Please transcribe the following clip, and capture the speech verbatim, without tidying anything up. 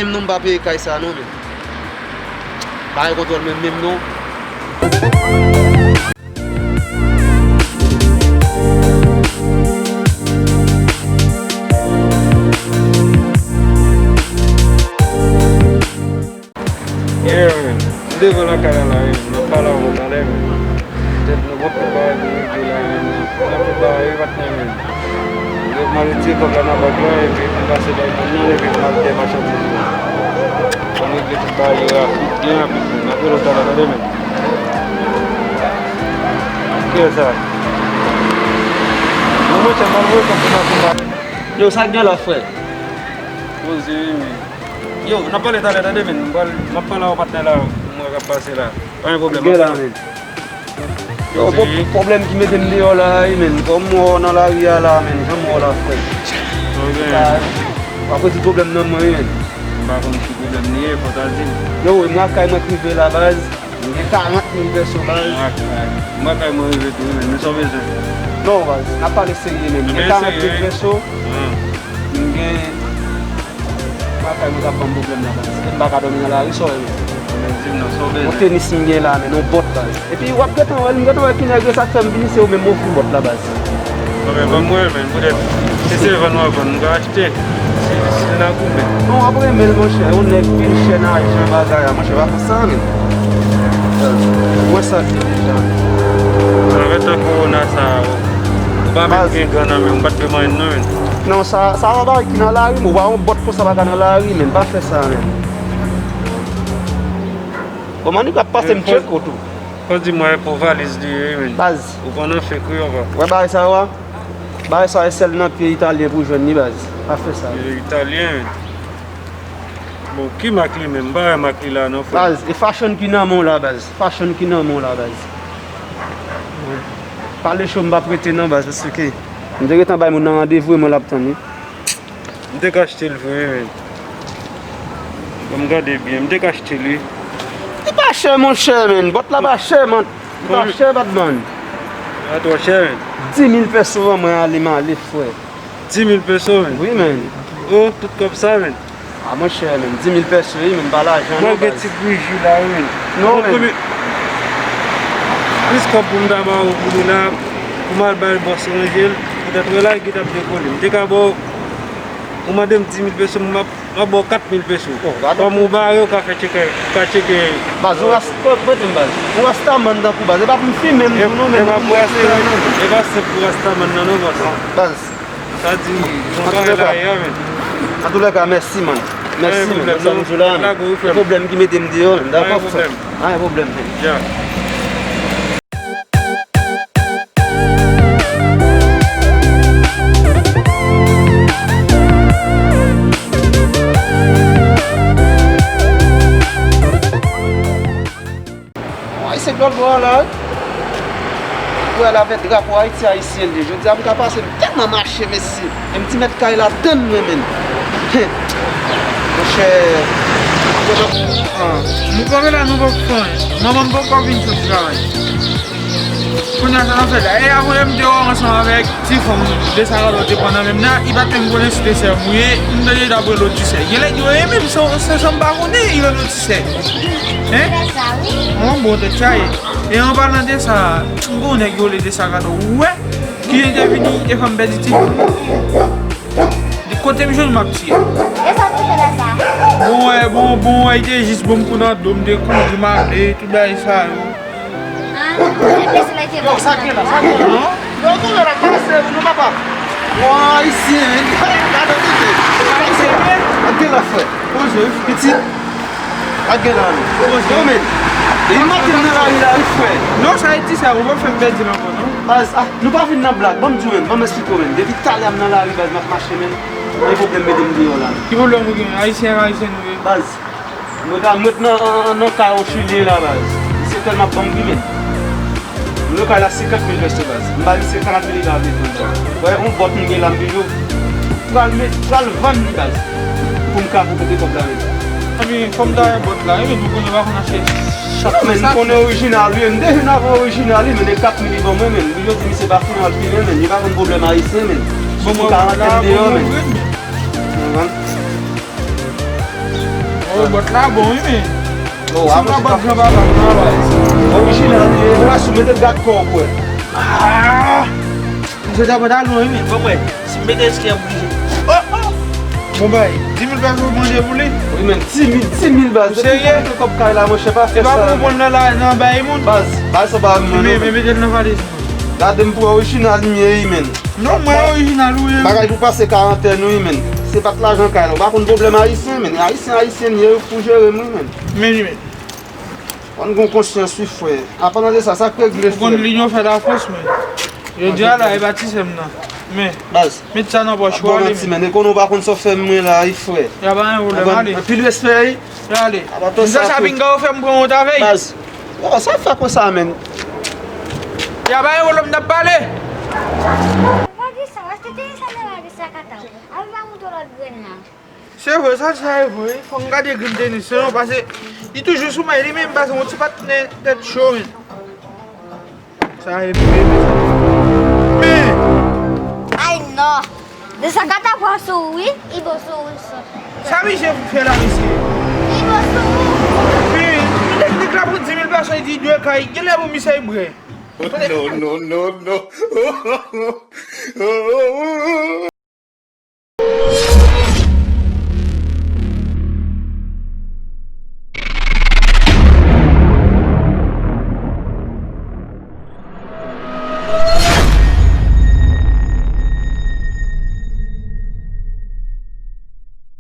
Menm non, m pa peye kay sa non, men. Pa gen kontwòl menm, menm non. Yeah, man. M devan lakay la, la, man. M ap pale avè w talè, man. Tèt nou, bon, tout bagay pou regle la, man. Nan tout bagay, wi, patnè, man. M al retire kòb la nan bank la, epi m pase bay moun nan, epi m al fè machandiz yo. Pou m regle tout bagay yo rapid, byen rapid, man. M ap rele w talè, tande, man. Kiyès sa? Bon, monchè, m al voye kòb pou m al fè. Yo, sa k gen la, frè? Poze, wi, men. Yo, n ap pale talè, tande, men. M pral, m ap pale a yon patnè la, m wè k ap pase la. Pa gen pwoblèm. Gen la, men. Yo, pwo-, pwoblèm ki mete m deyò la, wi, men. Kòm m wè w nan lari a la, men. Jan m wè w la, frè. Ok. Sa, w ap retire pwoblèm nan mwen, wi, men. M pa konn ki pwoblèm li ye, fò w ta di m. Yo, m lakay mwen k rive la, baz. M gen karant mil peso, baz. M lakay, m lakay mwen rive tou, wi, men. Men sa w bezwen? Non, baz, n ap pale serye, men. M gen karant mil peso. M gen Lakay mwen k ap ban m pwoblèm la, baz. E m pa ka dòmi nan lari, sa w wè, men. Men di m non, sa w bezwen? Yon tenis m gen la, men, yon bòt, baz. Epi w ap gentan wè l, m gentan wè ki nèg yo, sa k fè m vini, se ou menm m ofri bòt la, baz. Bon, men, ban m wè l, men, poutèt si se vann w ap vann, m ka achte. Si, si n a goumen. Non, w ap renmen l, monchè. Yon nèg pil chè nan ajan bagay la, monchè, pa fè sa, men. Ou wè sa k ye deja. Avèk tan kowona sa a, ou pa menm gen gan nan men w, ou pa t fè m anyen non, men. Non, sa, sa yon bagay ki nan lari, men, ou pa yon bòt konsa pa ka nan lari, men, pa fè sa, men. Bon, Manik ap pase m tcheko tou. Fò di mwen pou valiz li ye, men. Baz. Ou konn nan fake wi, anvan. Wè bagay sa yo a? Bagay sa e sèl nan pye italyen pou jwenn li, baz. Pa fè sa. Italyen, men. Bon, ki mak li menm? M pa wè mak li la non, frè. Baz, e fashion ki nan men w la, baz. Fashion ki nan men w la, baz. Pale cho m p ap rete non, baz, paske m te gentan bay moun nan randevou e mwen l ap tann wi. M te ka achte l vre, men. Ban m gade byen, m te ka achte l wi. Li pa chè, monchè, men. Bòt la pa chè, man. Li pa chè, badman. Li pa twò chè, men. Dis mil peso ban mwen ale, m ale, frè. Dis mil peso, men. Wi, men. Oh, tout kòb sa, men. A, monchè, men, dis mil peso, wi, men, pa lajan non, baz. Mwen gen ti bouji la, wi, men. Non, men. Plis kòb pou m ta ba ou pou nou la, pou m al bay bòs ranje l, poutèt wè la, li gentan ap dekole. M te ka ba w, ou mande m dis mil peso, m ap, m ap ba w kat mil peso. Oh, gade. Kòm ou bare, ou ka fè tcheke, ou ka tcheke. Baz, ou ras-, prete m, baz. Ou rastaman tankou baz. E pa pou m fimen m tou non, men. E pa pou rastaman. E pa senp pou rastaman nan non, bòs. Baz. Sa di, yon bagay la ye a, men. Antoulèka, mèsi, man. Mèsi, men. Mèsi anpil, non. Lage ou, frè m. Pwoblèm ki mete m deyò, men. Dakò, frè m. Pa gen pwoblèm, men. Ya. Ay, se lòt bò a la, wi. Ou wè la, avèk drapo Ayiti, ayisyen li ye. Jodi a, m ka pase, m tèlman mache, mesye. E m ti mèt kay la tann mwen menm. Monchè. Nou kanpe la, nou poko fè anyen. Manman m poko vin sot travay. Kounye a, sa n ap fè la? E apre, m te wè w ansanm avèk ti fanm de sa, w te pran nan men m nan, li pa t menm konnen si te sè m ou ye, m tande l ap rele w ti sè. Genlè yo renmen m, se, se sa m pa konnen, li rele w ti sè. Hein? Mwen bon tèt chaje. E an palan de sa, m gon nèg yo rele Desakado. Ou wè? Kijan te vini, te fè m pèdi ti. Kote m jwenn m ap tiye. E sa w te fè la sa? Bon, wè, bon, bon, wè, te jis bon m kou nan do m, te kouri m ale, tout bagay sa yo. Ah, se blese la te. Yo, sa gen la, sa gen la. Yo, tou lè la pase, nou papa. Bon, ayisyen, men. Gade, gade. Ayisyen, men. Gade la, frè. Bonjou, pitit. Ak gen la, men. Yo, men. Li maten nan lari la, wi, frè. Non, sa e ti sa, ou pa fè m pèdi l ankò, non. Baz, ah, nou pa vin nan blag. Ban m di w, men. Ban m esplike w, men. Depi talè a m nan lari, baz, m ap mache, men. Gen pwoblèm mete m deyò la, men. Ki pwoblèm ou gen? Ayisyen, ayisyen nou ye. Baz, mwen ta, mwen nan, nan, nan kay yon Chilyen la, baz. Misye tèlman ap ban m ri, men. Mwen nan kay la senkant mil peso, baz. M ba misye karant mil, li pa vle pran, baz. Wè, yon bòt m gen la, m toujou pral met, pral vann li, baz. Pou m ka pote kòb la, men. Epi, fò m ta wè bòt la, wi, men nou konnen pa konn achte chak. Men, m konnen orijinal, wi, m deja vin avè orijinal, wi, men, e kat mil li ban mwen, men. Li yo di misye pa fimen al fimen, men. Li pa konn pwoblèm ayisyen, men. Bon, mwen karant la, deyò, bon, men. Mwen konprann. Robòt la bon, wi, men. Oh, se yon robòt granpapa m nan, baz. Orijinal li ye. Ou pa sou mete gad kò w, kwè. Ah! Misye ta pran talon, wi, men. Bon, mwen, si m mete eskè pou li. Oh, oh! Bon, bay, dis mil peso w mande pou li? Wi, men, dis mil, dis mil, baz. Ou serye? Depi w mete kòb kay la, monchè, pa fè sa. Se pa pou w pran nan la, nan bay moun? Baz, bay sa ba moun. Men, men, mete l nan valiz mwen. Gade m pou orijinal m ye, wi, men. Non, mwen orijinal ou ye. Bagay pou pase karantèn, wi, men. Se pa t lajan kay la. Ou pa konn pwoblèm ayisyen, men. Ayisyen, ayisyen, ye pou jere m, wi, men. Men, men. Ann gon konsyans, wi, frè. Apalan de sa, sa k regle, frè? Ou konn linyon fè lafòs, men. Jodi a la, e batizè m nan. Men, baz, met sa nan pòch ou, ale, men. Men, e konnen w pa konn sa w fè m, mwen la, wi, frè. Y a pa gen pwoblèm, ale. Anpil respè, wi. Ale. Misye sa pinga ou fè m pran wont avè l. Baz. Oh, sa fè konsa, men. Y a pa gen pwoblèm, n ap pale. Pa di sa, èske te sa nan la de sakata? Al va montre lòt grenn nan. Se vre, sa, sa e vre. Fò m gade grenn tenis, non, paske li toujou sou may li menm, paske yon ti patnè tèt cho, men. Sa e vre, men. Men! Ay, non. De sa ka ta pran sou ou, wi. Ibo sou ou, sou. Sa misye fè la, mesye? Ibo sou ou. Men, nèg, nèg la pran dis mil peso, li di dwe kay. Genlè pou misye brè. Non, non, non, non.